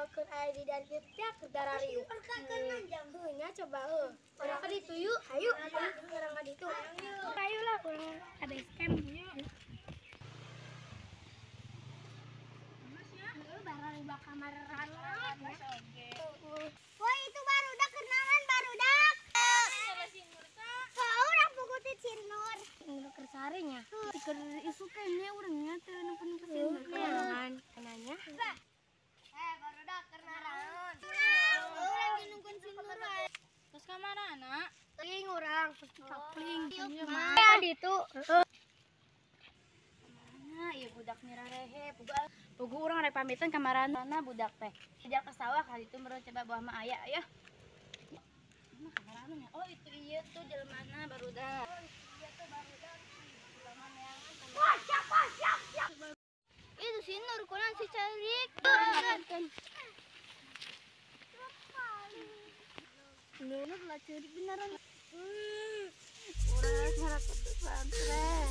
Doakeun aya di dari tiap darariu. Heuh nya coba heuh. Urang ka ditu yuk. Hayu, urang ka ditu. Hayu lah urang ka base camp. Woi itu barudak kenalan barudak. Orang pukutin si Nur. Nur kersarinya. Keur isukannya urangnya teu nempen ke si Nur. Nanya. Barudak kenalan. Urang nungguin si Nur. Terus ka mana anak? Ting urang kapling. Ya ditu. Mana ieu budak mirarehe. Pugu urang rek pamitan ka marana budak teh. Sejak ke sawah kali itu meureun coba buah mah aya ya. Mana kamarana nya? Oh itu ieu tuh jelema barudak. Oh iya tuh barudak. Jelema neangan. Wah, siapa siap siap. Itu si Nur kunaon si ceurik. Nur lah ceurik beneran. Urang marak pesantren.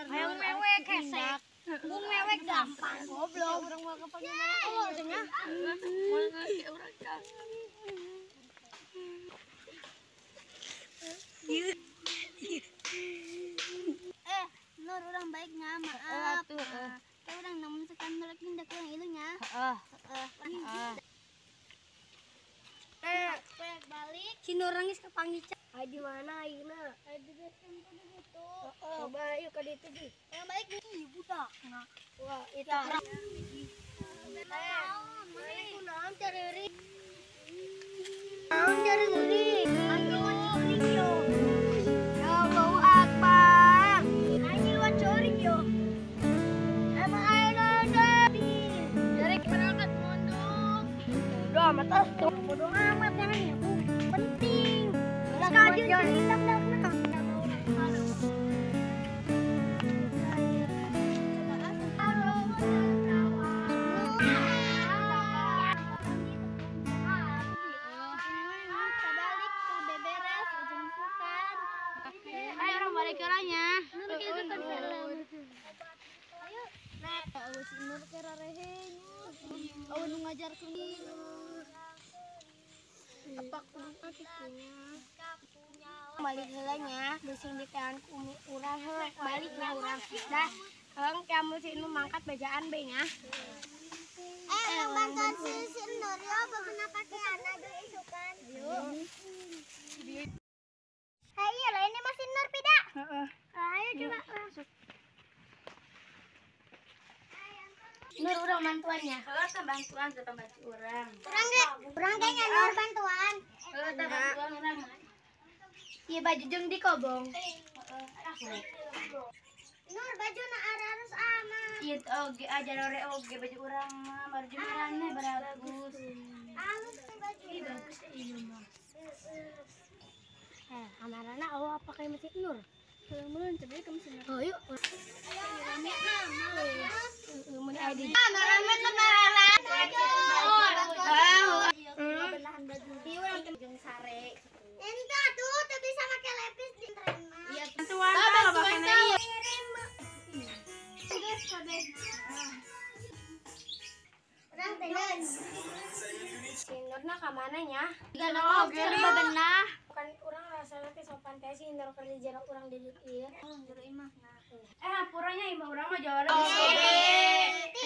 Hayang mewek hese. Bung mewek gampang goblok. Urang moal kapan oh nya. Moal ngasih urang kangen. Nur urang baik nya maaf. Teh urang namun sekan nolak indah kurang ilunya. Heeh. Heeh. Balik. Si Nur nangis kapanggih. Ai di mana ayeuna? Ai di base camp gitu. Coba yuk ka ditu di. Yang balik nih budak. Nah, wah itu. Naon cari. Naon cari geuring. Aduh, yo. Ya Allahu Akbar. Anjing lu curi yo. Emang ayo Dari berangkat mondok. Bodoh amat ah. Bodoh amat jangan ya, Bu. Penting. Sekali cerita Ayo orang balik ke orangnya. Balik heula nya, bising ditean ku umi urang heuh, balik nya urang. Dah, heung kamu si nu mangkat bejaan be nya. Urang bantuan si Nur yo bebenah pakaianna deui isukan. Yuk. Hayu lah ini masih Nur pida. Heeh. Ayo coba langsung. Nur urang bantuannya. Heeh, tah bantuan tah bantu urang. Urang ge nya Nur bantuan. Heeh, tah bantuan urang. Ieu baju jeung di kobong. Nur bajuna ararus amat. Ieu oge aja lore oge baju urang mah baju marane bagus. Alus baju. Ih bagus ieu mah. Amarana oh apa kayak masih Nur? Mun coba kamu sini. Oh yuk. Rame mah. Mun aya di. Rame kenalan. Benahan baju. Ieu urang jeung sare. Ente tuh teu bisa make lepis di tren mah. Iya, bantuan. Bantuan. Geus kabeh. Urang teh Si Nurna ka mana nya? Bebenah. Bukan urang rasana teh sopan teh si Nur keur di jero urang di dieu. Hampuranya imah urang mah jawara. Tilu.